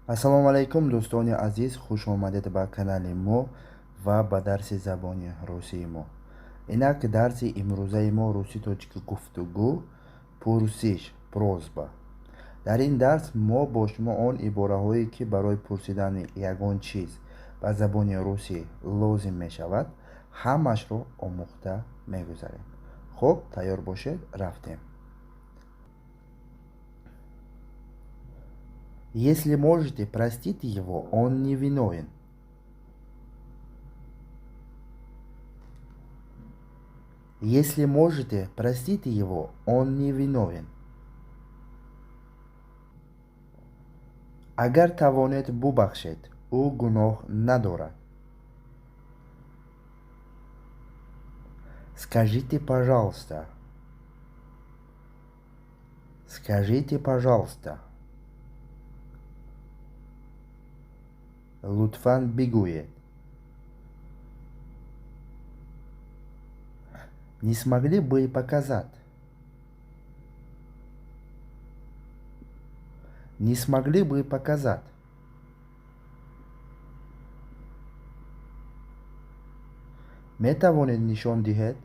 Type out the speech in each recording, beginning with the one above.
Ассалому алайкум, дӯстони азиз, хуш омадед ба канали мо ва ба дарси забони русии мо. Инак, дарси имрӯзаи мо русӣ тоҷикӣ гуфтугӯ, пурсиш, просьба. Дар ин дарс мо бо шумо он ибораҳое, ки барои пурсидани ягон чиз ба забони русӣ лозим мешавад, ҳамашро омӯхта мегузарем. Хуб, тайёр бошед, рафтем. Если можете, простите его, он не виновен. Если можете, простите его, он не виновен. Агар тавонед, бубахшед, ӯ гуноҳ надорад. Скажите, пожалуйста. Скажите, пожалуйста. Лутфан бигӯед. Не смогли бы показать? Не смогли бы показать? Метавонед нишон диҳед?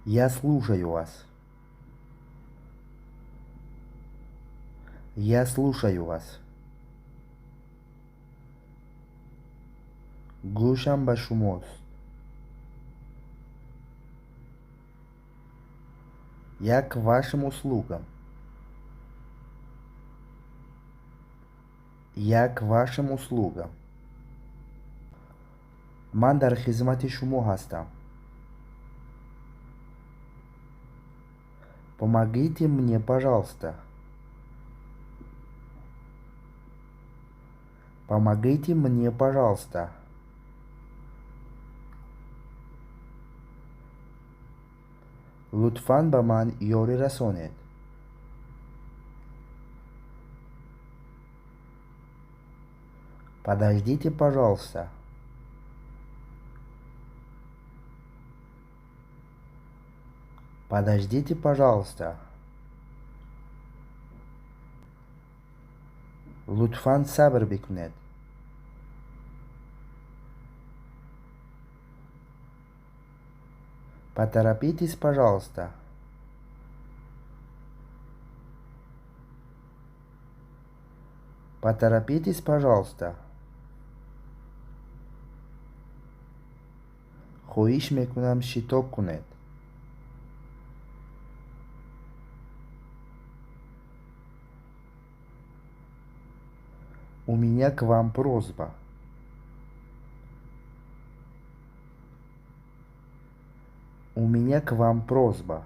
Я слушаю вас. Я слушаю вас. Гӯшам ба шумост. Я к вашим услугам. Я к вашим услугам. Ман дар хизмати шумо ҳастам. Помогите мне, пожалуйста. Помогите мне, пожалуйста. Лутфан ба ман ёрӣ расонед. Подождите, пожалуйста. Подождите, пожалуйста. Лутфан сабр бикунед. Поторопитесь, пожалуйста. Поторопитесь, пожалуйста. Хоҳиш мекунам, шитоб кунед. У меня к вам просьба. У меня к вам просьба.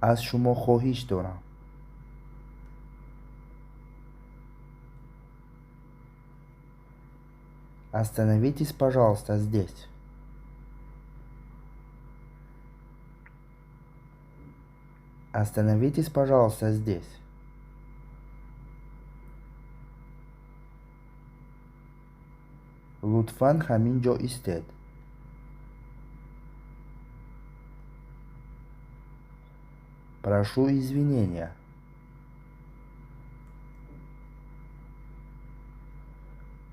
Аз шумо хоҳиш дорам. Остановитесь, пожалуйста, здесь. Остановитесь, пожалуйста, здесь. Лутфан ҳамин ҷо истед. Прошу извинения.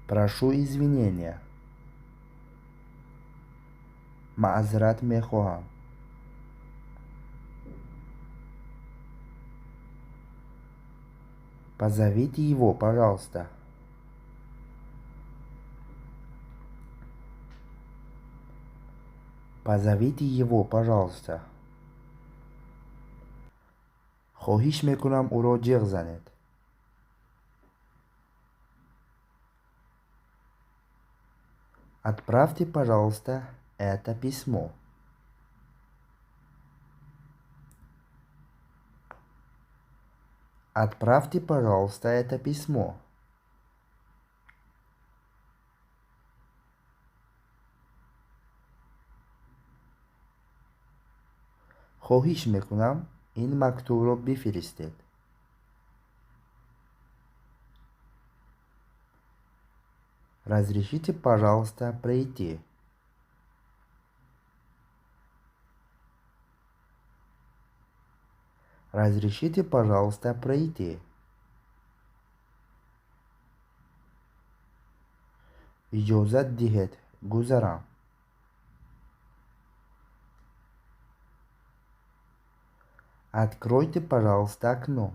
Прошу извинения. Маъзарат мехоҳам. Позовите его, пожалуйста. Позовите его, пожалуйста. Хоҳиш мекунам, ӯро ҷеғ занед. Отправьте, пожалуйста, это письмо. Отправьте, пожалуйста, это письмо. Хоҳиш мекунам, ин мактубро бифиристед. Разрешите, пожалуйста, пройти. Разрешите, пожалуйста, пройти. Иҷозат диҳед гузарам. Откройте, пожалуйста, окно.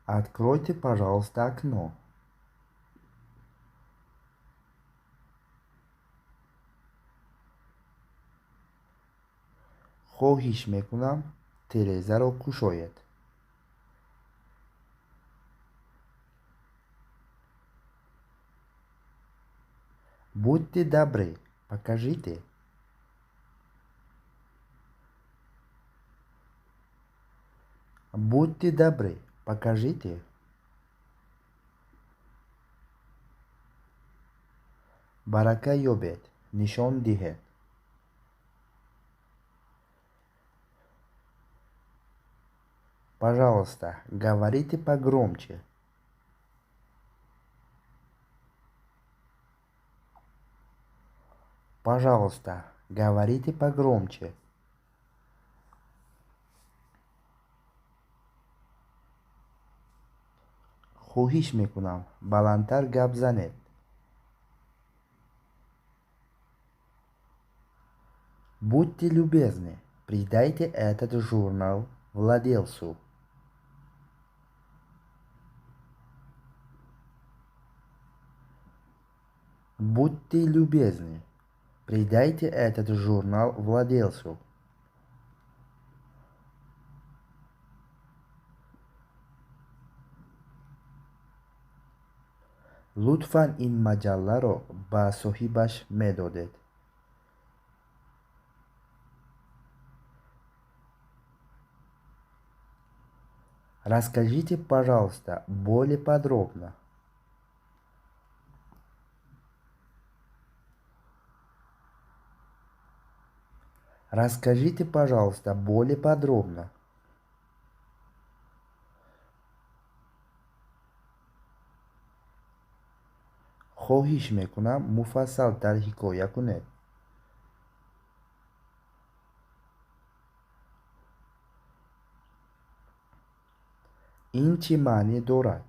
Откройте, пожалуйста, окно. Хоҳиш мекунам, тирезаро кушоед. Будьте добры, покажите. Будьте добры, покажите. Барака ёбед, нишон диҳед. Пожалуйста, говорите погромче. Пожалуйста, говорите погромче. Хоҳиш мекунам, баландтар гап занед. Будьте любезны, передайте этот журнал владельцу. Будьте любезны, передайте этот журнал владельцу. Лутфан ин маҷалларо ба соҳибаш медодед. Расскажите, пожалуйста, более подробно. Расскажите, пожалуйста, более подробно. Хоҳиш мекунам, муфассалтар ҳикоя кунед. Ин чӣ маънӣ дорад?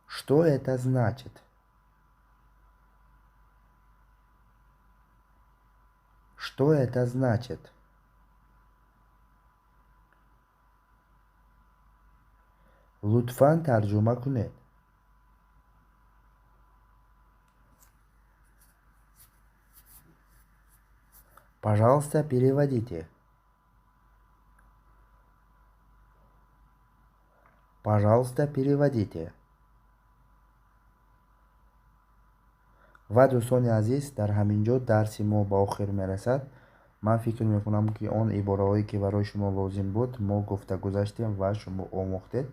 Что это значит? Что это значит? Лутфан тарҷума кунед. Пожалуйста, переводите. Пожалуйста, переводите. Ва дӯстони азиз, дар ҳамин ҷо дарси мо ба охир мерасад. Ман фикр мекунам, ки он ибораҳое, ки барои шумо лозим буд, мо гуфта гузаштем ва шумо омӯхтед.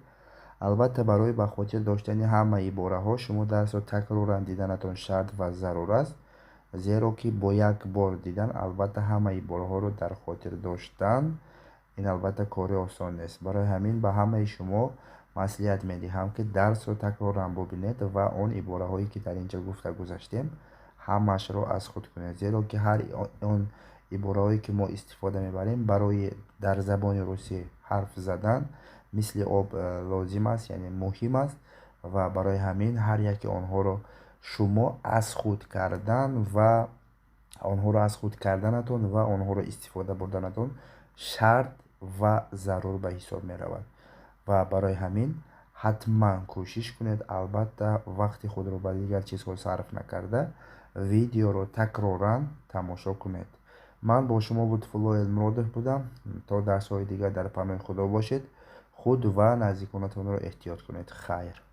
Албатта, барои ба хотир доштани ҳама ибораҳо шумо дарсро такроран диданатон шарт ва зарур аст, зеро ки бо як бор дидан албатта ҳама ибораҳоро дар хотир доштан ин албатта кори осон нест. Барои ҳамин ба ҳамаи шумо маслиҳат медиҳам, ки дарсро такроран бубинед ва он ибораҳое, ки дар инҷа гуфта гузаштем, ҳамаашро аз худ кунед, зеро ки ҳар он ибораҳое, ки мо истифода мебарем барои дар забони русӣ ҳарф задан, мисли об лозим аст, яъне муҳим аст ва барои ҳамин ҳар яке онҳоро шумо аз худ кардан ва онҳоро аз худ карданатон ва онҳоро истифода бурданатон шарт ва зарур ба ҳисоб меравад. Ва барои ҳамин ҳатман кӯшиш кунед, албатта вақти худро ба дигар чизҳо сарф накарда, видеоро такроран тамошо кунед. Ман бо шумо Лутфулло Элмуродов будам. То дарсҳои дигар дар паноҳи Худо бошед. Худ ва наздиконатонро эҳтиёт кунед. Хайр.